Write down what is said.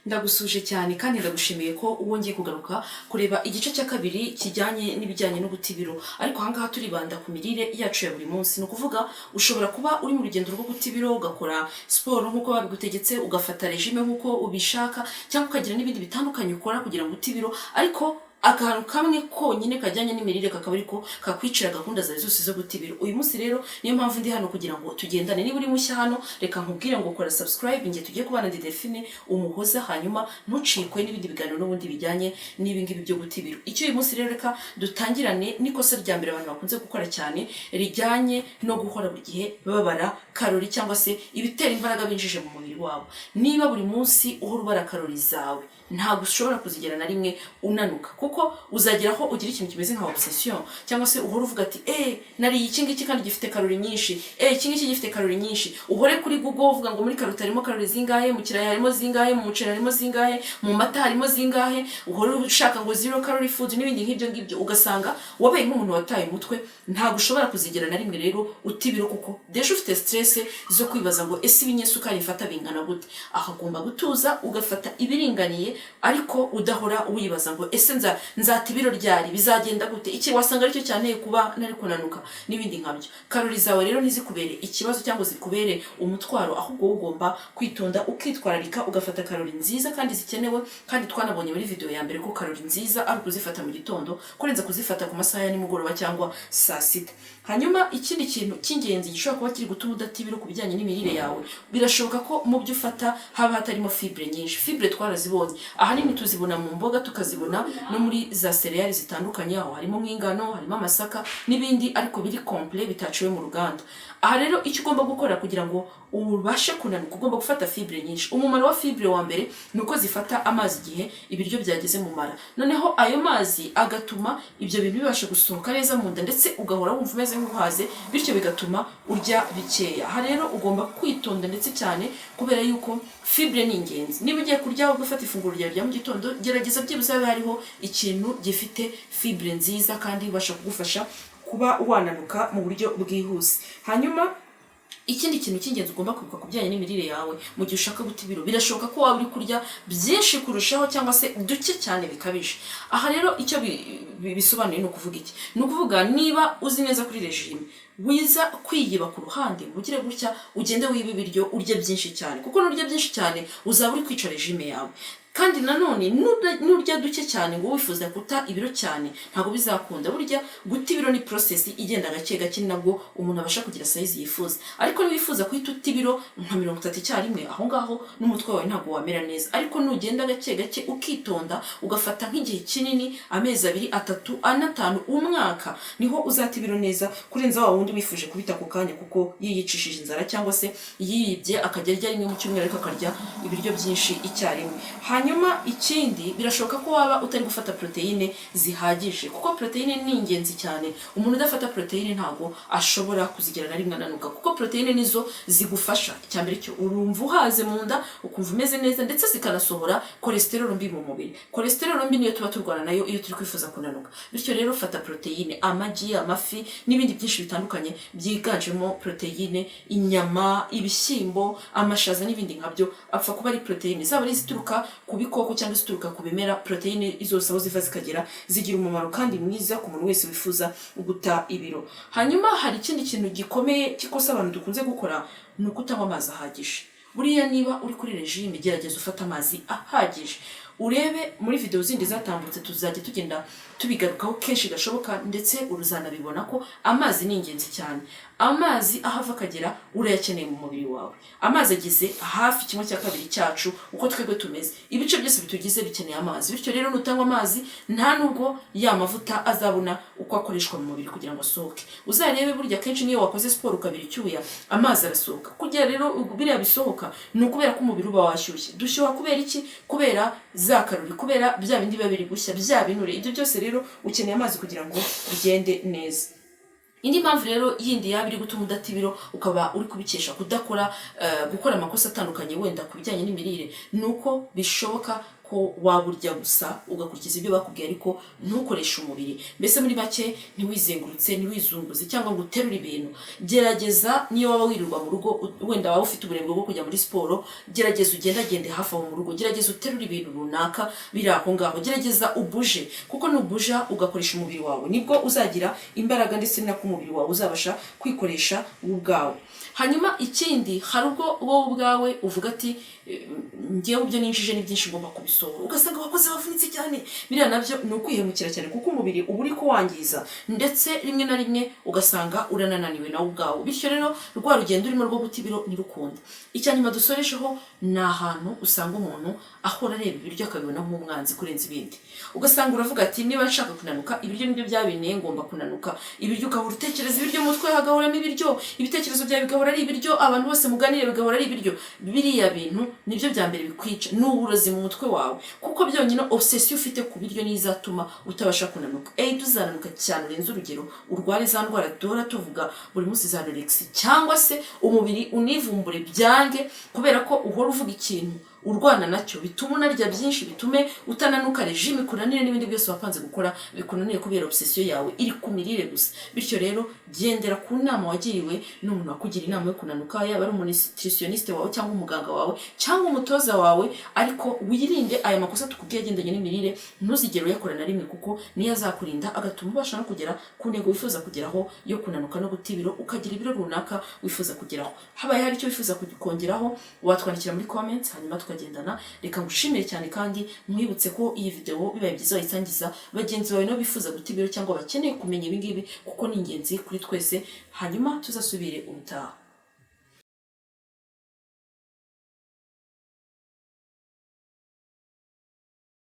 Ndagusuje cyane kandi ndagushimiye ko wongeye kugaruka kureba igice cya kabiri kijyanye n'ibijyanye no guta ibiro. Ariko ahangaha turibanda ku mirire yacu ya buri munsi. Ni ukuvuga ushobora kuba uri mu rugendo rwo guta ibiro, ugakora siporo nk'uko babigutegetse, ugafata régime nk'uko ubishaka, cyangwa ukagira n'ibindi bitandukanye ukora kugira ngo ute ibiro, ariko akantu kamwe konyine kajyanye n'imirire kakaba ariko kakwicira gahunda zawe zose zo guta ibiro. Uyu munsi rero niyo mpamvu ndi hano kugira ngo tugendane. Niba uri mushya hano, reka nkubwire ngo kora subscribe. Njye tugiye kubana ndi Delphine Umuhoza, hanyuma ntucikwe n'ibindi biganiro n'ubundi bijyanye n'ibi ngibi byo guta ibiro. Icyo uyu munsi rero, reka dutangirane n'ikosa rya mbere abantu bakunze gukora cyane rijyanye no guhora buri gihe babara karori cyangwa se ibitera imbaraga binjije mu mubiri wabo. Niba buri munsi uhora ubara karori zawe, ntabwo ushobora kuzigera na rimwe unanuka, kuko uzagera aho ugira ikintu kimeze nka obsession, cyangwa se uhora uvuga ati: "Eh, nariye iki ngiki kandi gifite karori nyinshi, eh, iki ngiki gifite karori nyinshi." Uhore kuri Google uvuga ngo muri karoti harimo karori zingahe, mu kirayi harimo zingahe, mu muceri harimo zingahe, mu mata harimo zingahe, uhore ushaka ngo zero calorie food n'ibindi nk'ibyo ngibyo, ugasanga wabaye nk'umuntu wataye umutwe. Ntabwo ushobora kuzigera na rimwe rero uta ibiro, kuko déjà ufite stress zo kwibaza ngo: "Ese ibinyesukari mfata bingana gute?" Aho agomba gutuza, ugafata ibiringaniye, ariko udahora wibaza ngo: "Ese nzata ibiro ryari? Bizagenda gute? Iki wasanga aricyo cyanteye kuba nari kunanuka?" n'ibindi nkabyo. Karori zawe rero ntizikubere ikibazo cyangwa zikubere umutwaro, ahubwo wowe ugomba kwitonda, ukitwararika, ugafata karori nziza kandi zikenewe. Kandi twanabonye muri video ya mbere ko karori nziza ari ukuzifata mu gitondo kurenza kuzifata ku masaha ya nimugoroba cyangwa saa sita. Hanyuma ikindi kintu cy'ingenzi gishobora kuba kiri gutuma udata ibiro ku bijyanye n'imirire yawe, birashoboka ko mu byo ufata haba hatarimo fibre nyinshi. Fibre twarazibonye, ahanini tuzibona mu mboga, tukazibona no muri za céréales zitandukanye, aho harimo nk'ingano, harimo amasaka n'ibindi, ariko biri complet, bitaciwe mu ruganda. Aha rero icyo ugomba gukora kugira ngo ubashe kunanuka, ugomba gufata fibre nyinshi. Umumaro wa fibre wa mbere ni uko zifata amazi igihe ibiryo byageze mu mara, noneho ayo mazi agatuma ibyo bintu bibasha gusohoka neza mu nda, ndetse ugahora wumva umeze nk'uhaze, bityo bigatuma urya bikeya. Aha rero ugomba kwitonda ndetse cyane, kubera yuko fibre ni ingenzi. Niba ugiye kurya, ugafata ifunguro ryawe rya mu gitondo, gerageza byibuze habe hariho ikintu gifite fibre nziza kandi ibasha kugufasha kuba wananuka mu buryo bwihuse. Hanyuma ikindi kintu cy'ingenzi ugomba kwibuka ku bijyanye n'imirire yawe mu gihe ushaka guta ibiro, birashoboka ko waba uri kurya byinshi kurushaho cyangwa se duke cyane bikabije. Aha rero icyo bisobanuye ni ukuvuga iki? Ni ukuvuga niba uzi neza kuri régime, wiza kwiyiba ku ruhande ngo ugire gutya ugende wiba ibiryo, urye byinshi cyane, kuko nurya byinshi cyane uzaba uri kwica régime yawe. Kandi nanone nurya duke cyane ngo wifuza guta ibiro cyane, ntabwo bizakunda. Burya guta ibiro ni process igenda gake gake, nabwo umuntu abasha kugira size yifuza. Ariko niba wifuza guhita uta ibiro nka 30 icyarimwe, aho ngaho n'umutwe wawe ntabwo wamera neza. Ariko nugenda gake gake, ukitonda, ugafata nk'igihe kinini, amezi 2, 3, 4, 5, umwaka, niho uzata ibiro neza kurenza wa wundi wifuje kubita ako kanya kuko yiyicishije inzara cyangwa se yiyibye akajya arya rimwe mu cyumweru ariko akarya ibiryo byinshi icyarimwe. Hanyuma ikindi, birashoboka ko waba utari gufata poroteyine zihagije, kuko poroteyine ni ingenzi cyane. Umuntu udafata poroteyine ntabwo ashobora kuzigera na rimwe ananuka, kuko poroteyine nizo zigufasha. Icya mbere cyo, urumva uhaze mu nda, ukumva umeze neza, ndetse zikanasohora cholesterol mbi mu mubiri. Cholesterol mbi niyo tuba turwana nayo iyo turi kwifuza kunanuka. Bityo rero fata poroteyine: amagi, amafi n'ibindi byinshi bitandukanye byiganjemo poroteyine, inyama, ibishyimbo, amashaza n'ibindi nkabyo, apfa kuba ari poroteyine, zaba ari izituruka ku bikoko cyangwa izituruka ku bimera. Poroteyine zose aho ziva zikagera zigira umumaro kandi mwiza ku muntu wese wifuza guta ibiro. Hanyuma hari ikindi kintu gikomeye cy'ikosa abantu dukunze gukora, ni ukutanywa amazi ahagije. Buriya niba uri kuri régime, gerageza ufate amazi ahagije. Urebe muri video zindi zatambutse, tuzajya tugenda tubigarukaho kenshi gashoboka, ndetse uruzanabibona ko amazi ni ingenzi cyane. Amazi aho ava akagera urayakeneye mu mubiri wawe. Amazi agize hafi 1/2 cyacu uko twebwe tumeze. Ibice byose bitugize bikeneye amazi. Bityo rero nutanywa amazi, nta nubwo ya mavuta azabona uko akoreshwa mu mubiri kugira ngo asohoke. Uzarebe, burya kenshi niyo wakoze siporo ukabira icyuya, amazi arasohoka. Kugira rero biriya bisohoka ni ukubera ko umubiri uba washyushye. Dushyuha kubera iki? Kubera za karori, kubera bya bindi biba biri gushya, bya binure. Ibyo byose rero ukeneye amazi kugira ngo bigende neza. Indi mpamvu rero yindi yaba iri gutuma udata ibiro, ukaba uri kubikesha kudakora, gukora amakosa atandukanye wenda ku bijyanye n'imirire, ni uko bishoboka ko ko waba urya gusa ugakurikiza ibyo bakubwiye, ariko ntukoreshe umubiri. Mbese muri make, ntiwizengurutse, ntiwizunguze cyangwa ngo uterure ibintu. Gerageza niyo waba wirirwa mu rugo, wenda waba ufite uburebure bwo kujya muri siporo, gerageza ugendagende hafi aho mu rugo, gerageza uterure ibintu runaka biri aho ngaho, gerageza ubuje, kuko nubuja ugakoresha umubiri wawe, nibwo uzagira imbaraga, ndetse ni nako umubiri wawe uzabasha kwikoresha wowe ubwawe. Hanyuma ikindi, hari ubwo wowe ubwawe uvuga ati: "Ngewe ibyo ninjije ni byinshi, ngomba kubisohora," ugasanga wakoze, wavunitse cyane. Biriya nabyo ni ukwihemukira cyane, kuko umubiri uba uri kuwangiza, ndetse rimwe na rimwe ugasanga uranananiwe nawe ubwawe. Bityo rero rwa rugendo urimo rwo guta ibiro ntirukunde. Icya nyuma dusoresheho ni ahantu usanga umuntu ahora areba ibiryo akabibona nk'umwanzi kurenza ibindi. Ugasanga uravuga ati: "Niba nshaka kunanuka, ibiryo nibyo byabinteye, ngomba kunanuka." Ibiryo, ugahora utekereza ibiryo, mu mutwe hagahoramo ibiryo, ibitekerezo byawe bigahora ari ibiryo, abantu bose muganire bigahora ari ibiryo. Biriya bintu nibyo bya mbere bikwica, ni uburozi mu mutwe wawe, kuko byonyine obsession ufite ku biryo niyo izatuma utabasha kunanuka. Either uzananuka cyane urenze urugero, urware za ndwara duhora tuvuga buri munsi za anorexia, cyangwa se umubiri univumbure byange, kubera ko uhora uvuga ikintu, urwana nacyo, bituma unarya byinshi, bitume utananuka, régime ikunanire, n'ibindi byose wapanze gukora bikunanire, kubera obsession yawe iri ku mirire gusa. Bityo rero gendera ku nama wagiriwe n'umuntu wakugira inama yo kunanuka, yaba ari umunutritionniste wawe cyangwa umuganga wawe cyangwa umutoza wawe, ariko wirinde aya makosa tukubwiye agendanye n'imirire. Ntuzigere uyakora na rimwe, kuko niyo azakurinda, agatuma ubasha no kugera ku ntego wifuza kugeraho yo kunanuka no guta ibiro, ukagira ibiro runaka wifuza kugeraho. Habaye hari icyo wifuza kongeraho, watwandikira muri comments, hanyuma tukagendana. Reka ngushimire cyane, kandi nkwibutse ko iyi video bibaye byiza wayisangiza bagenzi bawe nabo bifuza guta ibiro cyangwa bakeneye kumenya ibi ngibi, kuko ni ingenzi kuri twese. Hanyuma tuzasubire ubutaha.